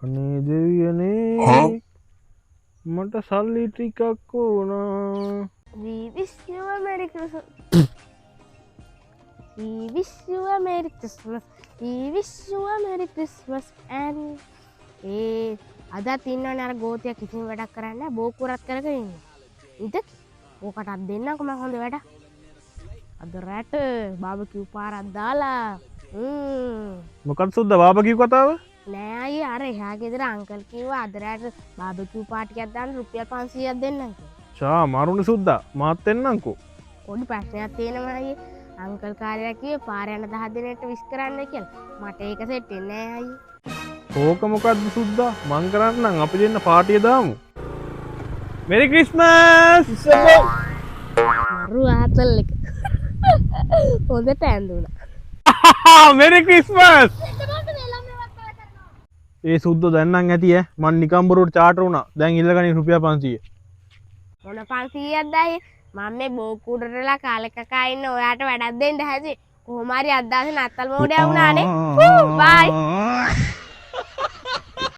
අනේ දෙවියනේ, මට සල්ලි ටිකක් ඕනා. We wish you a Merry Christmas. We wish you a Merry Christmas. We wish you a Merry Christmas and ඒ අදත් ඉන්නවනේ අර ගෝතියක්, කිසිම වැඩක් කරන්නේ නැහැ, බෝකුරත් කරගෙන ඉන්නේ. ඉතින් ඕකටත් දෙන්නම්කෝ මං හොඳ වැඩක්. අද රැට බාබකිව් පාරක් දාලා. මොකක්ද සුද්දා බාබකිව් කතාව? නෑ අයියේ, අර එහා ගෙදර අංකල් කිව්වා අද රැට බාබකිව් පාටියක් දාන්න රුපියල් 500ක් දෙන්නම් කියලා. ෂා, මරුනේ සුද්දා, මාත් එන්නම්කෝ. පොඩි ප්‍රශ්නයක් තියෙනවා අයියේ. අංකල් කාර්යයක් කිව්වේ පාර යන 10 දෙනෙක්ට විශ් කරන්න කියලා. මට ඒක සෙට් වෙන්නේ නෑ අයියේ. ඕක මොකද්ද සුද්දා, මං කරන්නම්, අපි දෙන්න පාටිය දාමු. මෙරි ක්‍රිස්මස්. මරු ආතල් එක. හොඳට ඇඳුණා. මෙරි ක්‍රිස්මස්. ඒ සුද්දෝ, දැන් නම් ඇති ඈ, මං නිකම් බොරුවට චාටර් වුණා. දැන් ඉල්ලගනි රුපියල් 500. මොන 500ක්ද අයියේ? මම මේ බෝකුඩට වෙලා කාලේ කකා ඉන්න ඔයාට වැඩක් දෙන්න හැදුවේ. කොහොම හරි අද දවසේ නත්තල් මෝඩයා වුණානේ. බයි.